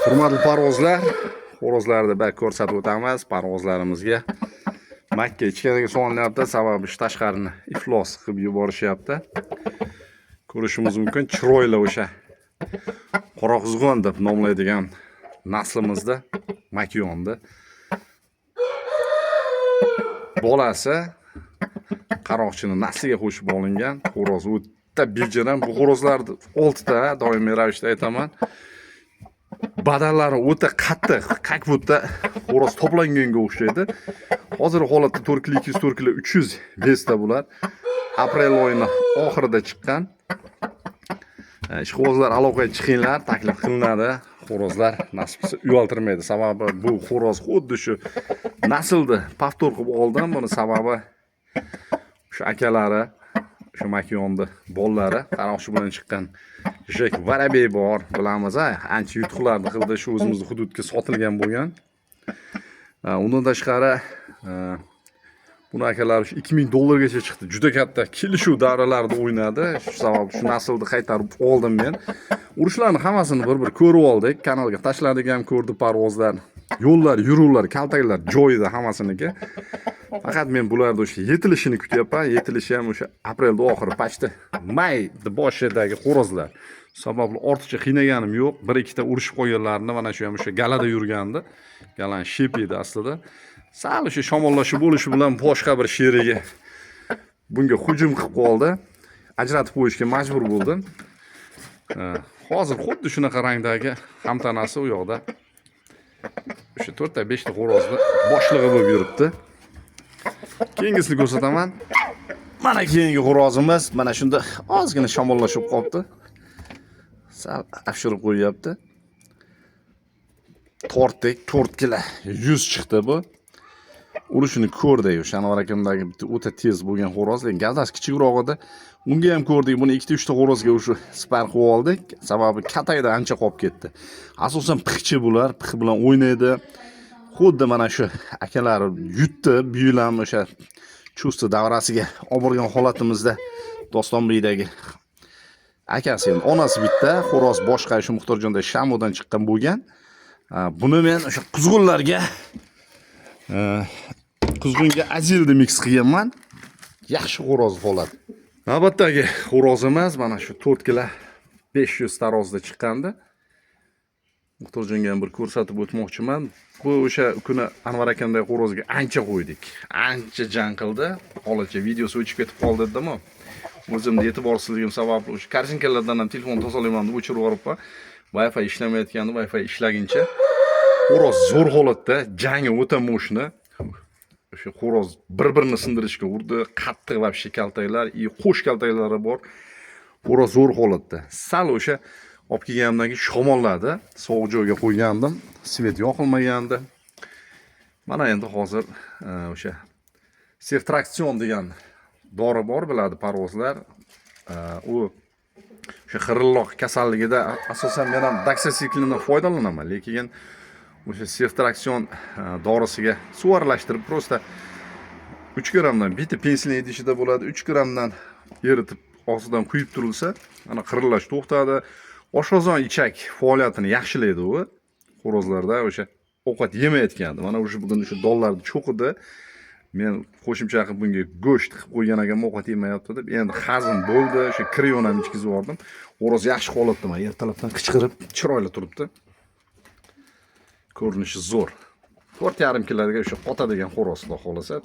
Hurmatli parvozlar, xo'rozlarni bir ko'rsatib o'tamiz parvozlarimizga. Makka ichkariga solinyapti, sababi shu tashqarini iflos qilib yuborishyapti. Ko'rishimiz mumkin, chiroyli o'sha qora quzg'un deb nomlaydigan naslimizda makyonni bolasi qaroqchini nasliga qo'shib olingan xo'roz o'ta bejirim. Bu xo'rozlarni oltita doimiy ravishda aytaman. Badanlari o'ta qattiq, как будто xo'roz toblanganga o'xshaydi. Hozirgi holatda 4 kilo 200, 4 kilo 300 вес da bular. Aprel oyini oxirida chiqqan. Ishqibozlar, aloqaga chiqinglar, taklif qilinadi. Xo'rozlar nasib qilsa uyaltirmaydi. Sababi bu xo'roz xuddi shu naslni повтор qilib oldim. Buni sababi shu akalari, shu makyonni bolalari qaroqchi bilan chiqqan Jek Varabey bor, bilamiz, a, ancha yutuqlarni qildi, shu o'zimizni hududga sotilgan bo'lgan. Undan tashqari buni akalari shu 2000 dollargacha chiqdi. Juda katta kelishuv davralarida o'ynadi. Shu sababli shu naslni qaytarib oldim men. Urushlarni hammasini bir-bir ko'rib oldik. Kanalga tashladik ham, ko'rdi parvozlar. Yo'llar, yuruvlar, kaltaklar joyida hammasiniki. Faqat men bularni o'sha yetilishini kutyapman. Yetilishi ham o'sha aprelda oxiri, почти may boshidagi xo'rozlar. Sababli ortiqcha qiynaganim yo'q. Bir ikkita urushib qolganlarini, mana shu ham o'sha galada yurgandi. Galani shep edi aslida. Sal o'sha shamollashib bo'lishi bilan boshqa bir sherigi bunga hujum qilib qoldi. Ajratib qo'yishga majbur bo'ldim. Hozir xuddi shunaqa rangdagi hamtanasi u yoqda o'sha to'rtta beshta xo'rozni boshlig'i bo'lib yuribdi. Keyingisini ko'rsataman. Mana keyingi xo'rozimiz mana shunda ozgina shamollashib qolibdi. Sal afshirib qo'yyapti. Tortdik, 4 kilo 100 chiqdi bu. Urishini ko'rdik. O'sha Anvar akamdagi bitta o'ta tez bo'lgan xo'roz, lekin gavdasi kichikroq edi. Unga ham ko'rdik. Buni ikkita, uchta xo'rozga o'sha спар qilib oldik. Sababi katakda ancha qolib ketdi. Asosan pixchi bular, pix bilan o'ynaydi. Xuddi mana shu akalari yutdi, bu yil ham o'sha Chusti davrasiga olib borgan holatimizda Dostonbiydagi akasi, endi onasi bitta, xo'roz boshqa, shu Muxtorjonda Shamodan chiqqan bo'lgan. Buni men o'sha quzg'unlarga, quzg'unga azilni микс qilganman. Yaxshi xo'roz holat. Navbatdagi xo'rozimiz mana shu 4 kilo 500 tarozida chiqqandi. Muxtorjonga ham bir ko'rsatib o'tmoqchiman. Bu o'sha kuni Anvar akamdagi xo'rozga ancha qo'ydik. Ancha jang qildi. Holicha videosi o'chib ketib qoldi dedim-ku. O'zimni e'tiborsizligim sababli o'sha korzinkalardan ham telefon tozalayman deb o'chirib yuboribman. Wi-Fi ishlamayotgandi, Wi-Fi ishlaguncha xo'roz zo'r holatda, jangi o'ta мощный. O'sha xo'roz bir-birini sindirishga urdi. Qattiq вообще kaltaklar, и qo'sh kaltaklari bor. Xo'roz zo'r holatda. Sal o'sha olib kelganimdan keyin shamolladi. Sovuq joyga qo'ygandim. Свет yoqilmagandi. Mana endi hozir o'sha Seftraksion degan dori bor, biladi parvozlar. U o'sha xirilloq kasalligida asosan men ham doksitsiklindan foydalanaman, lekin o'sha Seftraksion dorisiga suv aralashtirib, просто 3 grammdan, bitta pensilin idishida bo'ladi, 3 grammdan eritib og'zidan quyib turilsa, ana xirillash to'xtadi. Oshqozon ichak faoliyatini yaxshilaydi u. Xo'rozlarda o'sha ovqat yemayotgandi. Mana o'sha bugun o'sha dollarni cho'qidi. Men qo'shimcha qilib bunga go'sht qilib qo'ygan ekanman, ovqat yemayapti deb. Endi hazm bo'ldi, o'sha kriyon ham ichkizib yubordim. Xo'roz yaxshi holatda, mana ertalabdan qichqirib, chiroyli turibdi. Ko'rinishi zo'r. 4,5 kiloga o'sha qotadigan xo'roz, xudo xohlasa.